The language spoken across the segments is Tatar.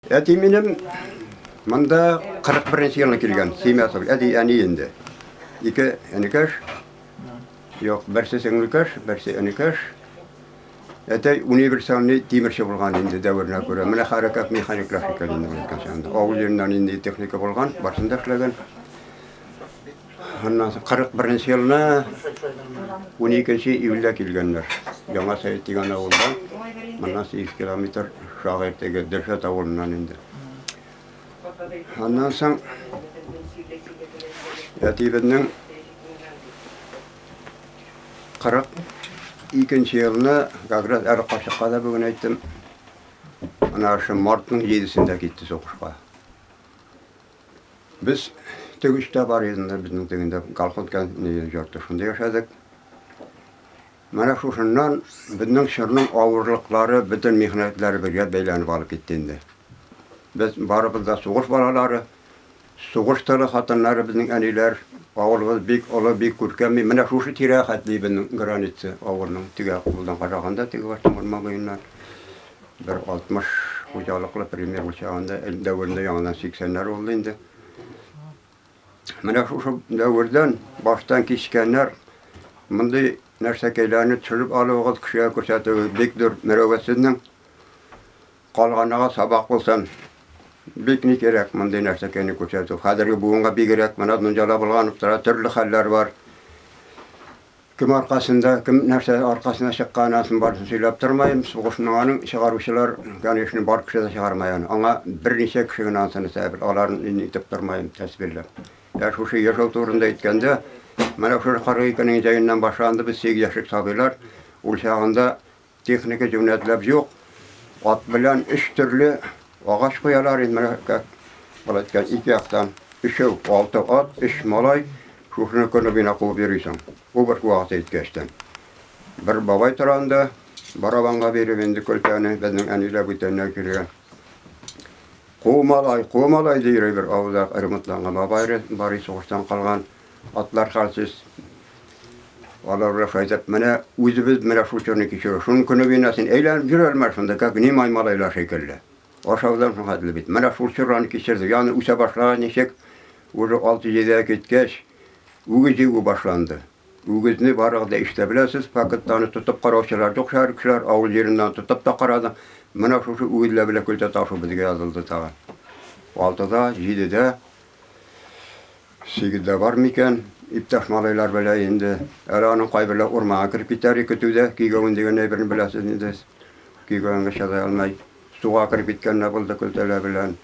Әти минем монда 41 елны килгән, семьясы белән. Әти, әни инде. Ике энекәш. Юк, берсе сеңелкәш, берсе энекәш. Әтәй универсальный тимерче булган инде дәверенә күрә. Менә хәрәкәт механиклар шикелле инде әйткән чагында. Авыл җиреннән инде техника булган, барысын да эшләгән. Аннан соң 41 елны 12 июльдә килгәннәр. Яңа Сәет дигән авылдан. Моннан 8 километр шагыйрь теге Дөршәт авылыннан инде. Аннан соң әтиебезнең 42 елны как раз әле карчыкка да бүген әйттем. Ана шул мартның 7-сендә китте сугышка. Без тегүчтә бар иде, безнең тегендә колхоз йорты шунда яшәдек. Менә шушыннан безнең чорның авырлыклары, бөтен михнәтләре бергә бәйләнеп алып китте инде. Без барыбыз да сугыш балалары, сугыш тылы хатыннары безнең әниләр, авылыбыз бик олы, бик күркәм. Менә шушы тирә хәтле безнең граница авылның теге кулдан караганда, теге баштан урман буеннан бер 60 хуҗалыклы пример үлчәгәндә, дәверендә яңадан 80-нәр булды инде. Менә шушы дәвердән баштан кичкәннәр мондый нәрсәкәйләрне төшереп алуыгыз, кешегә күрсәтүегез бик зур мөрәүвәт сезнең. Калганнарга сабак булсын. Бик ни кирәк мондый нәрсәкәйне күрсәтү. Хәзерге буынга бигрәк менә дөньяда булганып тора, төрле хәлләр бар. Кем аркасында, кем нәрсә аркасына чыккан, анысын барысын сөйләп тормыйм. Сугышның аның чыгаручылар, конечно, бар кеше дә чыгармай аны. Аңа берничә кеше генә анысын сәбәп, аларын инде итеп тормыйм тәсбирләп. Ә шушы яшәү турында әйткәндә, менә шушы 42-нең җәеннән башланды, без 8 яшьлек сабыйлар. Ул чагында техника җүнәтләп юк. Ат белән өч төрле агач куялар инде менә как болай әйткән, ике яктан өчәү, алты ат, өч малай шушыны көне буена куып йөрисең. Убыр вакыты җиткәчтән. Бер бабай тора анда, барабанга биреп инде көлтәне, безнең әниләр бүтәннәр килгән. Ку малай, ку малай ди йөри бер авылда ремонтланган бабай, барый сугыштан калган атлар хәлсез. Алар белән шулай итеп, менә үзебез менә шул чорны кичерү. Шуның көне буена син әйләнеп йөрә алмассың да, как немай малайлар шикелле. Ашаудан соң хәтле бит. Менә шул чорларны кичердек. Ягъни үсә башлагач ничек, уже 6-7-дә киткәч, үгез җигү башланды. Үгезне барыгыз да ишетә беләсез, факт аны тотып караучылар юк шәһәр кешеләр, авыл җиреннән тотып та карады. Менә шушы үгезләр белән көлтә ташу безгә язылды тагын. 6-да, 7-дә, 8-дә бар микән? Иптәш малайлар белә инде. Әле аның кайберләре урманга кереп китәр көтүдә, кигәвен дигән әйберне беләсез инде. Кигәвенгә чыдай алмай. Суга кереп киткәннәр булды көлтәләр белән.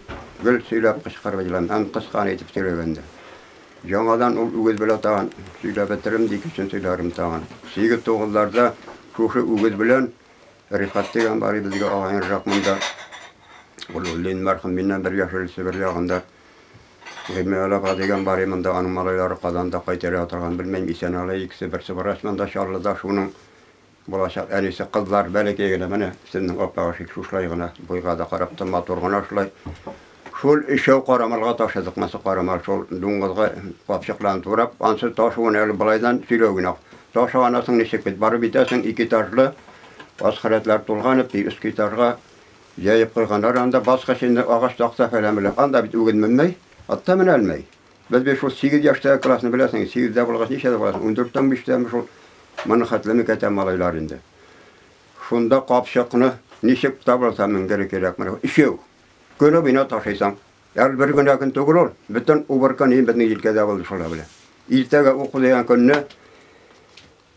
Гел сөйләп кычкырып елан, һәм кысканы итеп сөйләгәндә. Яңадан ул үгез белән тагын сөйләп бетерим, икенчесен сөйләрем тагын. 8-9-ларда шушы үгез белән Рифат дигән бар иде безгә агайнырак монда. Ул үлде мәрхүм миннән бер яшь өлесе бер ягында. Гыймәл апа дигән бар иде монда, аның малайлары Казанда кайтара торган, белмим, исән әле икесе, берсе врач монда Чаллыда, шуның булачак әнисе кызлар бәләкәй генә менә сезнең апага шик шушылай гына буйга да карап та матур гына шулай. Шул өчәү карамалга ташыдык, мәсе карамал шул дуңгызга капчыкларын турап, ансы ташуын әле былайдан сөйләү генә. Ташыганасың ничек бит, барып итәсең, ике этажлы асхарәтләр тулган, өске этажга җәеп куйганнар, анда баскыч инде агач такта фәлән белән. Анда бит үгез менмәй, атта менә алмый. Без бит шул 8 яшьтәге классны беләсең, 8-дә булгач ничәдә буласың? 14-тән 5-тәме шул моны хәтлеме кәтә малайлар инде. Шунда капчыкны ничек табылса менгере кирәк менә. Өчәү. Көне буена ташыйсың. Әле бер генә көн түгел ул. Бөтен уборка ни безнең җилкәдә булды шулай белән. Иртәгә уку дигән көнне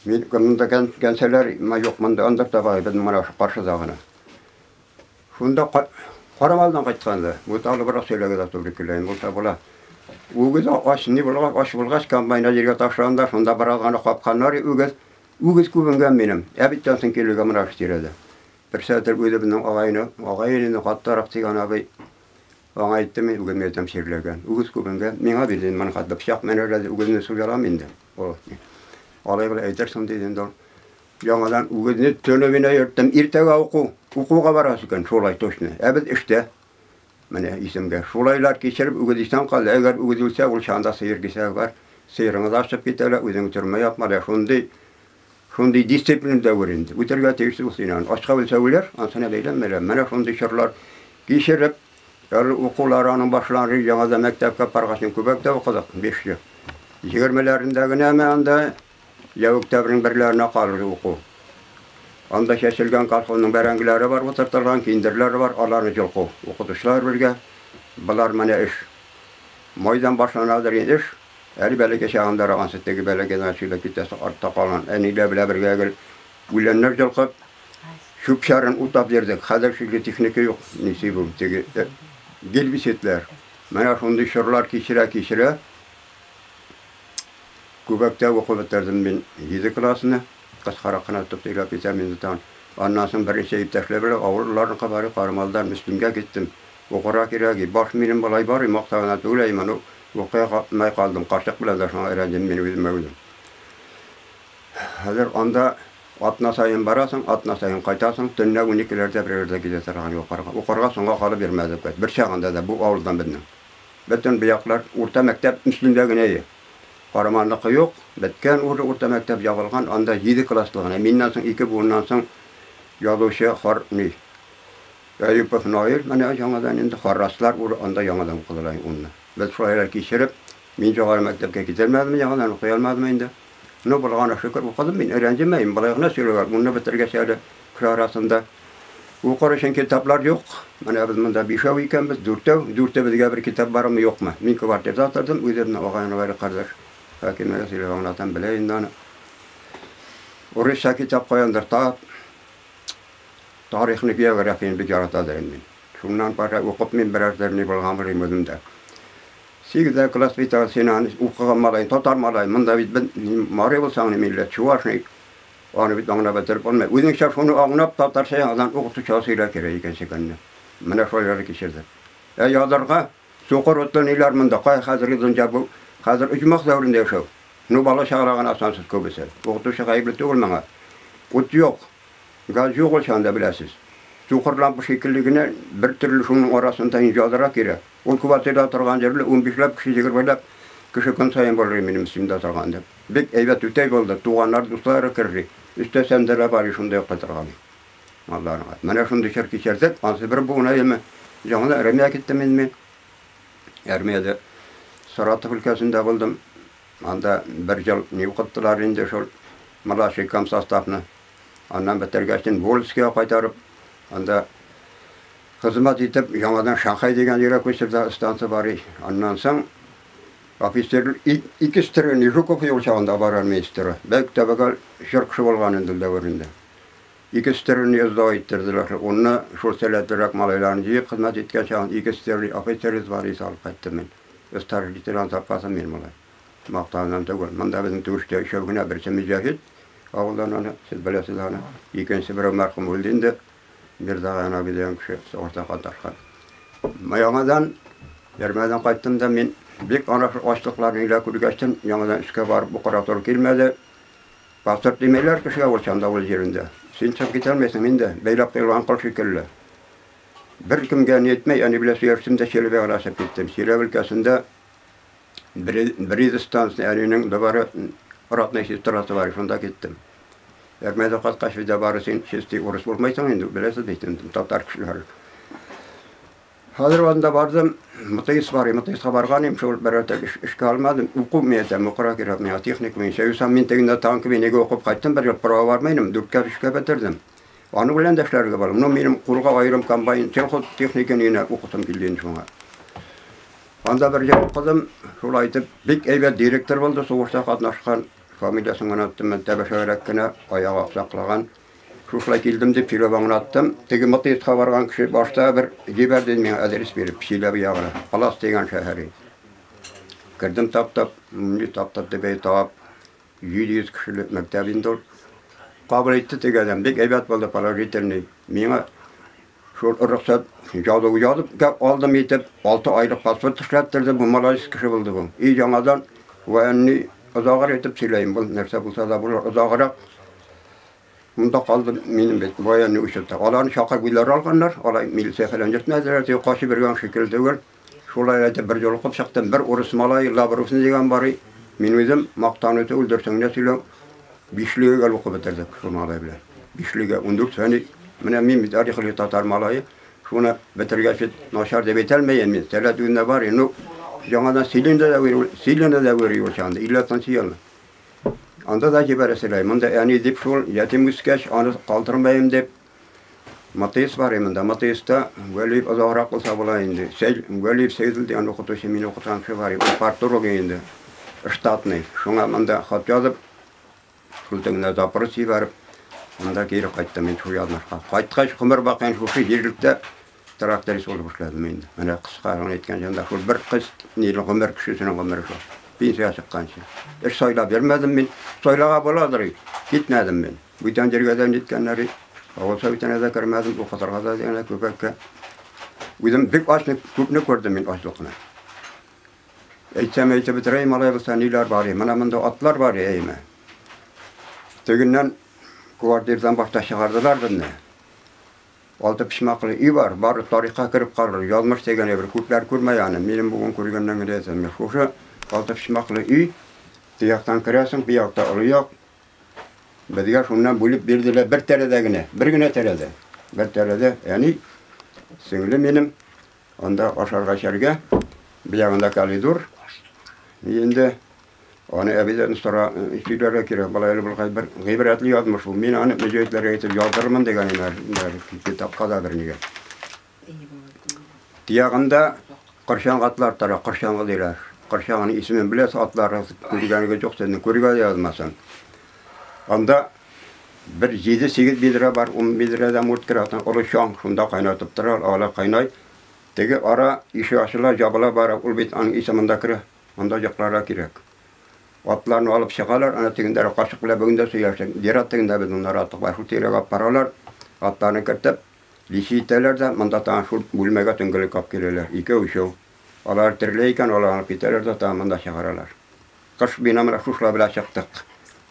мин монда кәнсәләр, юк, монда анда таба безнең менә каршыда гына. Шунда Карамалдан кайтканда, бу тагы бераз сөйләгә дә туры килә, булса була. Үгез ач, ни булгач, ач булгач, комбайна җиргә ташланда, шунда бераз гына капканнар үгез. Үгез күбенгән минем. Ә биттән соң килүгә менә шул тирәдә. Председатель үзе безнең агайны, агайны каттарак дигән абый. Аңа әйттем, мин үгез әйтәм чирләгән. Үгез күбенгән. Миңа бирде, моны хәтле пычак менә үгезне суялам инде. Алай белән әйтерсең диде инде ул. Яңадан үгезне төне буена йөрттем. Иртәгә уку, укуга барасы икән, шулай точно. Ә без эштә. Менә исемгә. Шулайлар кичереп үгез исән калды. Әгәр үгез үлсә, ул чагында сыер кисәге бар. Сыерыңны да ачып китәләр, үзең төрмә япмады. Шундый шундый дисциплина дәвер инде. Үтәргә тиеш ул син. Ачка үлсә үләр, ансына бәйләнмәләр. Менә шундый чорлар кичереп, Әле укулар аның башланыр, яңадан мәктәпкә баргач, күбәктә укыдык, 5 ел. 20-ләрендә генәме анда я октябрьнең берләренә калыр уку. Анда чәчелгән колхозның бәрәңгеләре бар, утыртылган киндерләре бар, аларны җылку. Укытучылар бергә. Болар менә эш. Майдан башланадыр инде эш. Әле бәләкәй чагында ансы теге бәләкәйдән сөйләп китәсе артта калган әниләр белән бергә гел үләннәр җылкып, чүп-чарын утап йөрдек. Хәзер шундый техника юк, ниси бу, теге гербицидлар. Менә шундый чорлар кичерә-кичерә Күбәктә укып бетердем мин 7 классны. Кыскарак кына тотып сөйләп китәм инде тагын. Аннан соң берничә иптәшләр белән авылларныкы бар, Карамалдан Мөслимгә киттем. Укырга кирәк, баш минем болай бар, мактаудан түгел, моны укый алмай калдым. Карчык белән дә шуңа рәнҗим мин үземә үзем. Хәзер анда атна саен барасың, атна саен кайтасың, төнлә 12-ләрдә берәүләрдә китә торган укырга. Укырга соңга калып йөрмәдек. Бер чагында да бу авылдан безнең. Бөтен бу яклар урта мәктәп Мөслимдә генә иде. Караманныкы юк, беткән уже урта мәктәп ябылган, анда 7 класслы гына. Миннән соң ике буыннан соң язучы Хор ни. Әюпов Наил менә яңадан инде Харраслар уже анда яңадан укыдылар унны. Без шулайлар кичереп, мин югары мәктәпкә китәлмәдем, яңадан укый алмадым инде. Ну, булганы шөкер укыдым мин, рәнҗемәйм, болай гына сөйләгән. Унны бетергәч әле кеше арасында укыр өчен китаплар юк. Менә без монда бишәү икәнбез, дүртәү. Дүртебезгә бер китап бармы, юкмы? Мин квартирада тордым, үземнең агайны бар кардәш. Хакимәгә сөйләп аңлатам, белә инде аны. Урысча китап каяндыр тап. Тарихны, географияне бик яратадыр мин. Шуннан бара укып мин бераз ни булган булыйм үземдә. 8 класс бит син аны укыган малай, татар малай, монда бит без мари булсаң ни милләт, чуваш ни, аны бит аңлап бетереп булмый. Үзеңчә шуны аңлап, татарча яңадан укытучыга сөйләп кирәк икенче көнне. Менә шулай кичердек. Ә язарга сукыр утлы ниләр монда, кай хәзерге дөнья бу, хәзер оҗмах дәверендә яшәү. Ну, бала чагыра гына сансыз күбесе. Укытучы гаепле түгел моңа. Ут юк, газ юк ул чагында беләсез. Сукыр лампа шикелле генә бер төрле шуның арасында язарга кирәк. Ул квартирада торган җирле 15ләп кеше, 20ләп кеше көн саен булыр минем өстемдә торган дип. Бик әйбәт үтәй булды, туганнар, дуслар керде. Өстә сәндерә бар шунда якта торган. Аллаһ. Менә шундый чор кичердек. Ансы бер буын әйеме. Яңа армия киттем инде мин. Армиядә Саратов өлкәсендә булдым. Анда бер ел ни укыттылар инде шул младший комсоставны. Аннан бетергәчтен Волжскига кайтарып, анда хезмәт итеп, яңадан Шанхай дигән җиргә күчерде, станция бар. Аннан соң офицер ике стройный Жуков юл чагында бар армейстры. Бәк тәбәгә чор кеше булган инде дәверендә. Ике стройный сдавать иттерделәр. Онны шул сәләтлерәк малайларны җыеп хезмәт иткән чагын ике стройный офицер звали алып кайттым мин. Старший лейтенант запасым мин малай. Мактанам түгел. Монда безнең түштә өчәү генә, берсе Мөҗәһит, авылдан аны, сез беләсез аны. Икенче берәү мәрхүм үлде инде. Мирзагаян абый дигән кеше сугышта катнашкан. Яңадан Ярмәдән кайттым да мин бик ана шул ачлыкларны илә күргәчтен яңадан эшкә барып укырга туры килмәде. Паспорт димәйләр кешегә ул чанда ул җирендә. Син чыгып китә алмыйсың инде, бәйләп куелган кол шикелле. Бер кемгә ни әйтмәй, әни белән сөйләштем дә Чиләбегә аралашып киттем. Чиләбе өлкәсендә Бриз станция әнинең дворы родной сестрасы бар, шунда киттем. Әрмәдә кайткач бит бары син чистый урыс булмайсың инде, беләсез бит инде татар кешеләре. Хәзер анда бардым, МТС бар, МТСка барган идем, шул бер эшкә алмадым. Уку мин әйтәм, укырга кирәк миңа, техник мин. Сәюсам мин тегендә танк нигә укып кайттым, бер ел права бармыйм, дүрткә өчкә бетердем. Аны белән дә эшләргә барам. Ну, минем кулга аерым комбайн, сельхозтехника нигә укытым килде инде шуңа. Анда бер ел укыдым, шулай итеп бик әйбәт директор булды, сугышта катнашкан, фамилиясын гына оныттым, мен тәбәшәгрәк кенә, аягы аксаклаган. Шушылай килдем дип сөйләп аңлаттым. Теге МТСка барган кеше башта бер җибәрде миңа адрес биреп, Чиләбе ягына, Палас дигән шәһәре. Кердем таптап, ни таптап дип әйтеп, тап, 700 кешелек мәктәп инде ул. Кабул итте теге адәм, бик әйбәт булды, положительный. Миңа шул рөхсәт язу язып алдым итеп, 6 айлык паспорт эшләттерде, бу молодец кеше булды бу. И яңадан военный озаграк итеп сөйләйм, бу нәрсә булса да булыр, озаграк Монда калдым минем бит военный учетта. Аларны чакырып өйләре алганнар, алай милиция фәлән йөртмәделәр, тик качып йөргән шикелле түгел. Шулай әйтеп бер юл укып чыктым. Бер урыс малай Лавровский дигән бар. Мин үзем мактану түгел, дөресен генә сөйләү. Бишлегә гел укып бетердек шул малай белән. Бишлегә 14 фәнни. Менә мин бит тарихлы татар малае. Шуны бетергәч бит начар дип әйтә алмыйм мин. Сәләт үзендә бар, ну, яңадан сөйләнә дә бер, сөйләнә дә бер юл чагында, 56 ел. Анда да җибәрәселәр. Монда әни дип шул ятим үскәч, аны калдырмыйм дип. МТС бар монда. МТСта Вәлиев озаграк булса була инде. Сәй Вәлиев Сәйдул дигән укытучы мине укыткан кеше бар. Ул парторг инде. Штатный. Шуңа монда хат язып, шул тегендә запрос җибәреп, монда кире кайттым мин шул язмышка. Кайткач, гомер бакыйн шушы җирлектә тракторист булып эшләдем инде. Менә кыска гына әйткән шул бер кыз ниле гомер кешесенең гомере шул. Пенсия чыкканчы. Эш сайлап йөрмәдем мин. Сайлага буладыр. Китмәдем мин. Бүтән җиргә дә ниткәннәр. Авыл советына да кермәдем, укытырга да дигән күбәккә. Үзем бик ачны, күпне күрдем мин ачлыкны. Әйтсәм әйтеп бетерәйем, алай булса ниләр бар. Менә монда атлар бар әйме. Тегеннән квартирдан башта чыгардылар безне. Алты почмаклы өй бар, бары тарихка кереп калыр. Язмыш дигән бер күпләр күрмәй аны. Минем бүген күргәннән генә әйтәм. Шушы алты почмаклы өй, тияктан керәсең, бу якта олы як. Безгә шуннан бүлеп бирделәр бер тәрәзә генә, бер генә тәрәзә. Бер тәрәзә, әни, сеңле минем, анда ашарга эчәргә, бу ягында коридор. Инде аны әбидән сора сөйләргә кирәк. Болай әле булгай бер гыйбрәтле язмыш бу. Мин аны мөҗәһитләргә әйтеп яздырырмын дигән идем, китапка да бер нигә. Тиягында корчаңгы атлар тора, корчаңгы диләр. Корчаңгының исемен беләсез, атлары күргәнегез юк, сезнең күргә дә язмасын. Анда бер 7-8 бидрә бар, 10 бидрәдә мурт керә, олы чаң шунда кайнатып тора, алар кайнай. Теге ара ише ачыла, җабыла бара, ул бит аның исе монда керә, монда йокларга кирәк. Атларны алып чыгалар, ана тегендә кашык белән бүген дә сөйләшәм. Зират тегендә безнең нараттык бар, шул тирәгә алып баралар, атларны кертеп, лиши итәләр дә, монда тагын шул бүлмәгә төнгелек алып киләләр. Икәү өчәү. Алар терелә икән, алар алып китәләр дә, тагын монда чыгаралар. Кыш бина менә шушылар белән чыктык.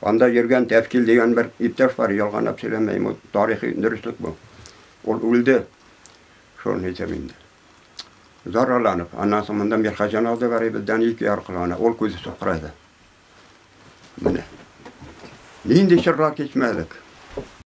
Анда йөргән Тәфкил дигән бер иптәш бар, ялганлап сөйләмәйм, ул тарихи дөреслек бу. Ул үлде. Шуны әйтәм инде. Зарарланып, аннан соң монда Мирхаҗан алды бар, бездән ике яркылана, ул күзе сукырайды. Менә. Нинди чорлар кичмәдек.